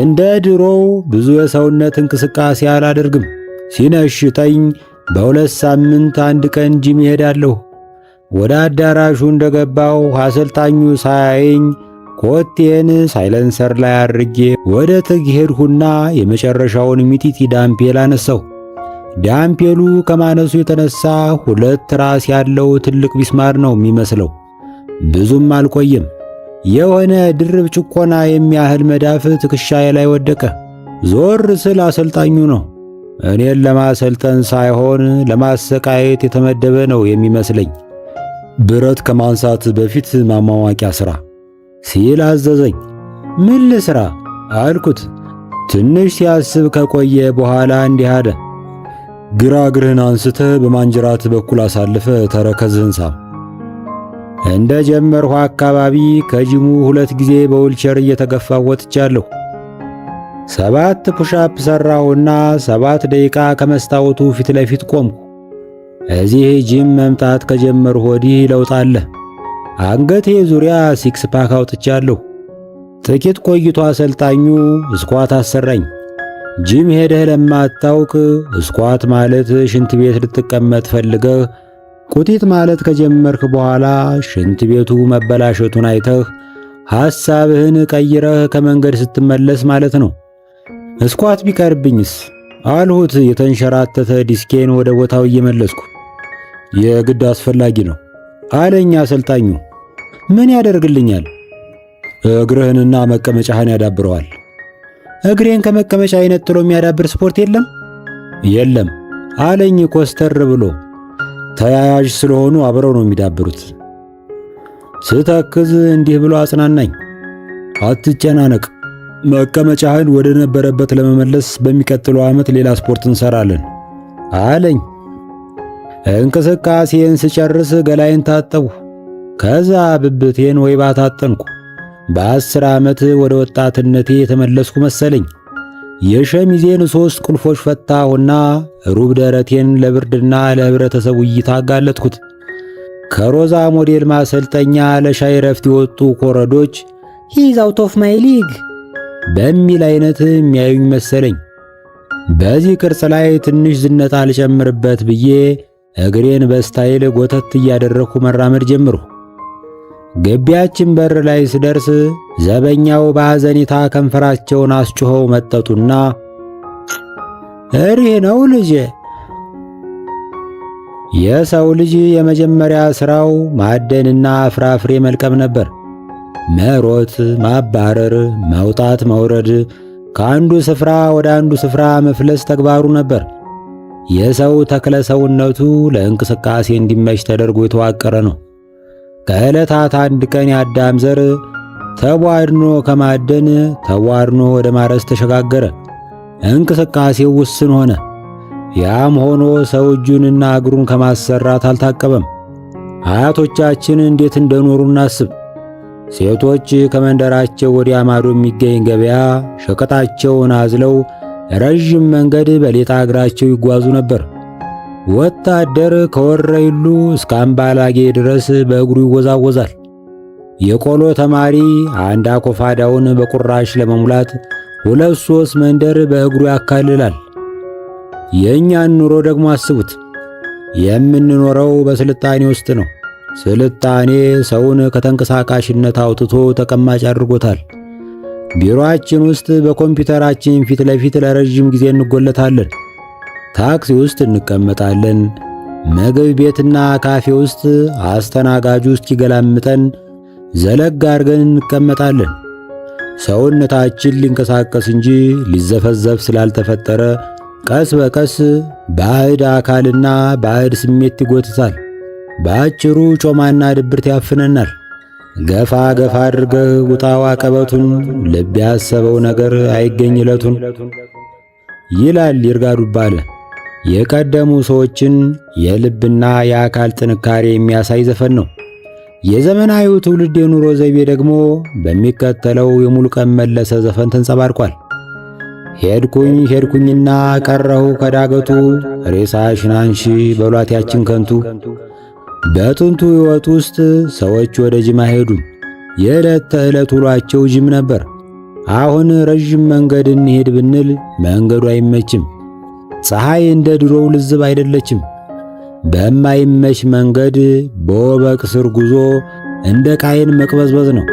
እንደ ድሮው ብዙ የሰውነት እንቅስቃሴ አላደርግም። ሲነሽጠኝ በ2 ሳምንት አንድ ቀን ጂም እሄዳለሁ። ወደ አዳራሹ እንደገባሁ አሰልጣኙ ሳያየኝ ኮቴን silencer ላይ አድርጌ ወደ ጥግ ሄድሁና የመጨረሻውን ሚጢጢ dumbbell አነሳሁ። Dumbbell ኡ ከማነሱ የተነሳ ሁለት ራስ ያለው ትልቅ ቢስማር ነው የሚመስለው። ብዙም አልቆየም። የሆነ ድርብ ጭቆና የሚያህል መዳፍ ትከሻዬ ላይ ወደቀ። ዞር ስል አሰልጣኙ ነው። እኔን ለማሰልጠን ሳይሆን ለማሰቃየት የተመደበ ነው የሚመስለኝ። "ብረት ከማንሳት በፊት ማሟሟቂያ ስራ" ሲል አዘዘኝ። "ምን ልስራ?" አልኩት። ትንሽ ሲያስብ ከቆየ በኋላ እንዲህ አለ። "ግራ እግርህን አንስተህ በማንጅራት በኩል አሳልፈህ ተረከዝህን ሳም።" እንደ ጀመርሁ አካባቢ ከጂሙ ሁለት ጊዜ በዊልቸር እየተገፋሁ ወጥቻለሁ። 7 push-up ሠራሁና 7 ደቂቃ ከመስታወቱ ፊት ለፊት ቆምኩ። እዚህ ጂም መምጣት ከጀመርሁ ወዲህ ለውጥ አለ። አንገቴ ዙሪያ six pack አውጥቻለሁ። ጥቂት ቆይቶ አሰልጣኙ squat አሰራኝ። ጂም ሄደህ ለማታውቅ squat ማለት ሽንት ቤት ልትቀመጥ ፈልገህ ቁጢት ማለት ከጀመርክ በኋላ ሽንት ቤቱ መበላሸቱን አይተህ ሐሳብህን ቀይረህ ከመንገድ ስትመለስ ማለት ነው። "Squat ቢቀርብኝስ?" አልሁት የተንሸራተተ ዲስኬን ወደ ቦታው እየመለስኩ። "የግድ አስፈላጊ ነው" አለኝ አሰልጣኙ። "ምን ያደርግልኛል?" "እግርህንና መቀመጫህን ያዳብረዋል።" "እግሬን ከመቀመጫዬ ነጥሎ የሚያዳብር ስፖርት የለም?" "የለም" አለኝ ኮስተር ብሎ። "ተያያዥ ስለሆኑ አብረው ነው የሚዳብሩት።" ስተክዝ እንዲህ ብሎ አጽናናኝ። "አትጨናነቅ። መቀመጫህን ወደ ነበረበት ለመመለስ በሚቀጥለው ዓመት ሌላ ስፖርት እንሰራለን" አለኝ። እንቅስቃሴን ስጨርስ ገላዬን ታጠብሁ። ከዛ ብብቴን ወይባ ታጠንኩ። በ10 ዓመት ወደ ወጣትነቴ የተመለስኩ መሰለኝ። የሸሚዜን ሦስት ቁልፎች ፈታሁና ሩብ ደረቴን ለብርድና ለህብረተሰቡ እይታ አጋለጥኩት። ከሮዛ ሞዴል ማሰልጠኛ ለሻይ ረፍት የወጡ ኮረዶች "He's out of my league" በሚል አይነት የሚያዩኝ መሰለኝ። በዚህ ቅርጽ ላይ ትንሽ ዝነጣ ልጨምርበት ብዬ እግሬን በ style ጎተት እያደረግኩ መራመድ ጀመርሁ። ግቢያችን በር ላይ ስደርስ ዘበኛው በሐዘኔታ ከንፈራቸውን አስጩኸው መጠጡና "እሪህ ነው ልጄ።" የሰው ልጅ የመጀመሪያ ሥራው ማደንና ፍራፍሬ መልቀም ነበር። መሮጥ፣ ማባረር፣ መውጣት፣ መውረድ፣ ከአንዱ ስፍራ ወደ አንዱ ስፍራ መፍለስ ተግባሩ ነበር። የሰው ተክለ ሰውነቱ ለእንቅስቃሴ እንዲመች ተደርጎ የተዋቀረ ነው። ከዕለታት አንድ ቀን የአዳም ዘር ተቧድኖ ከማደን ተቧድኖ ወደ ማረስ ተሸጋገረ። እንቅስቃሴው ውስን ሆነ። ያም ሆኖ ሰው እጁንና እግሩን ከማሰራት አልታቀበም። አያቶቻችን እንዴት እንደኖሩ እናስብ። ሴቶች ከመንደራቸው ወዲያ ማዶ የሚገኝ ገበያ ሸቀጣቸውን አዝለው ረዥም መንገድ በሌጣ እግራቸው ይጓዙ ነበር። ወታደር ከወረይሉ እስከ አምባላጌ ድረስ በእግሩ ይወዛወዛል። የቆሎ ተማሪ አንድ አኮፋዳውን በቁራሽ ለመሙላት ሁለት ሶስት መንደር በእግሩ ያካልላል። የእኛን ኑሮ ደግሞ አስቡት። የምንኖረው በስልጣኔ ውስጥ ነው። ስልጣኔ ሰውን ከተንቀሳቃሽነት አውጥቶ ተቀማጭ አድርጎታል። ቢሮአችን ውስጥ በኮምፒውተራችን ፊት ለፊት ለረዥም ጊዜ እንጎለታለን። ታክሲ ውስጥ እንቀመጣለን። ምግብ ቤትና ካፌ ውስጥ አስተናጋጁ እስኪገላምጠን ዘለግ አድርገን እንቀመጣለን። ሰውነታችን ሊንቀሳቀስ እንጂ ሊዘፈዘፍ ስላልተፈጠረ ቀስ በቀስ ባዕድ አካልና ባዕድ ስሜት ይጎትታል። በአጭሩ ጮማና ድብርት ያፍነናል። ገፋ ገፋ አድርገህ ውጣው አቀበቱን፣ ልብ ያሰበው ነገር አይገኝ ዕለቱን ይላል ይርጋ ዱባለ። የቀደሙ ሰዎችን የልብና የአካል ጥንካሬ የሚያሳይ ዘፈን ነው። የዘመናዊው ትውልድ የኑሮ ዘይቤ ደግሞ በሚከተለው የሙሉቀን መለሰ ዘፈን ተንጸባርቋል። ሄድኩኝ ሄድኩኝና ቀረሁ ከዳገቱ፣ ሬሳሽን አንሺ በሏት ያችን ከንቱ። በጥንቱ ሕይወት ውስጥ ሰዎች ወደ ጅም አይሄዱም። የዕለት ተዕለት ውሏቸው ጅም ነበር። አሁን ረዥም መንገድ እንሄድ ብንል መንገዱ አይመችም። ፀሐይ እንደ ድሮው ልዝብ አይደለችም። በማይመች መንገድ በወበቅ ስር ጉዞ እንደ ቃየን መቅበዝበዝ ነው።